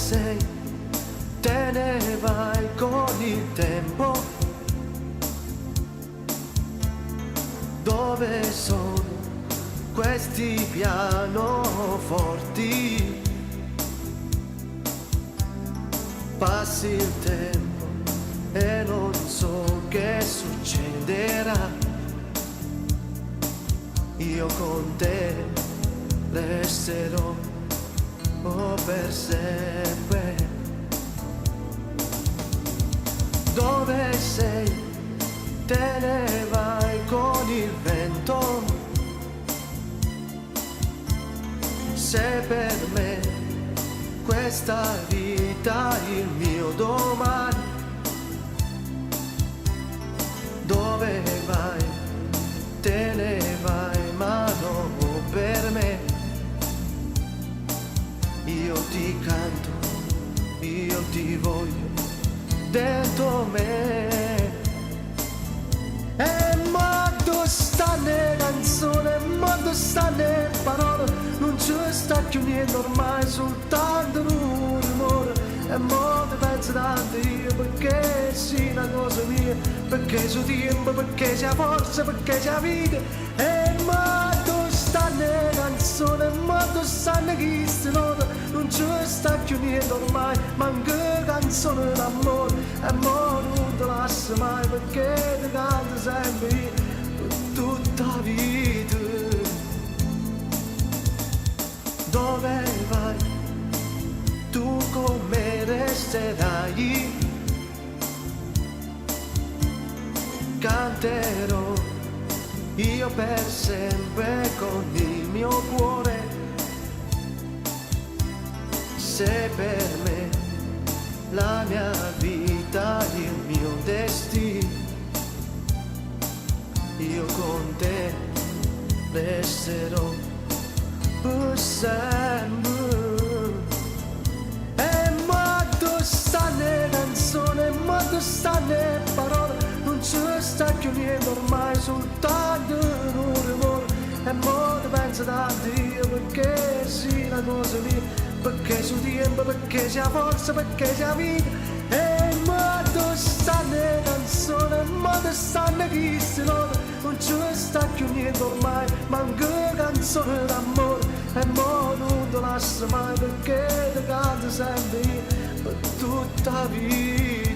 Sei? Te ne vai con il tempo. Dove sono questi pianoforti? Passi il tempo e non so che succederà. Io con te resterò oh, per sempre. Dove sei? Te ne vai con il vento. Se per me questa vita il mio domani. Dove vai? Te ne vai, ma non per me. Io ti canto, io ti voglio dentro me. E mo addò stanno 'e canzone, e mo addò stanno 'e parole, nun ce sta cchiù niente ormai, soltanto nu rumore. E mo te penso tanto io pecché si' na cosa mia, pecché si' 'o tiempo, pecché si' 'a forza, pecché si' 'a vita. E mo addò stanno 'e canzone, e mo addò stanno chiste note, nun ce sta cchiù niente ormai, manco canzone d'ammore. E mo nun te lasso mai pecché te canto sempe io, pe tutta 'a vita. Dove vai? Tu con me resterai. Canterò io per sempre con il mio cuore. Se per me la mia vita, il mio destino, io con te resterò per sempre. E mo addò stanno 'e canzone, e mo addò stanno 'e parole, nun ce sta cchiù niente ormai, soltanto nu rumore. E mo te penso tanto io pecché si' na cosa mia, pecché si' 'o tiempo, pecché si' 'a forza, pecché si' 'a vita. E mo addò stanno 'e canzone, e mo addò stanno chiste note, nun ce sta cchiù niente ormai, manco canzone d'ammore. E mo nun te lasso mai pecché te canto sempe io, pe tutta 'a vita.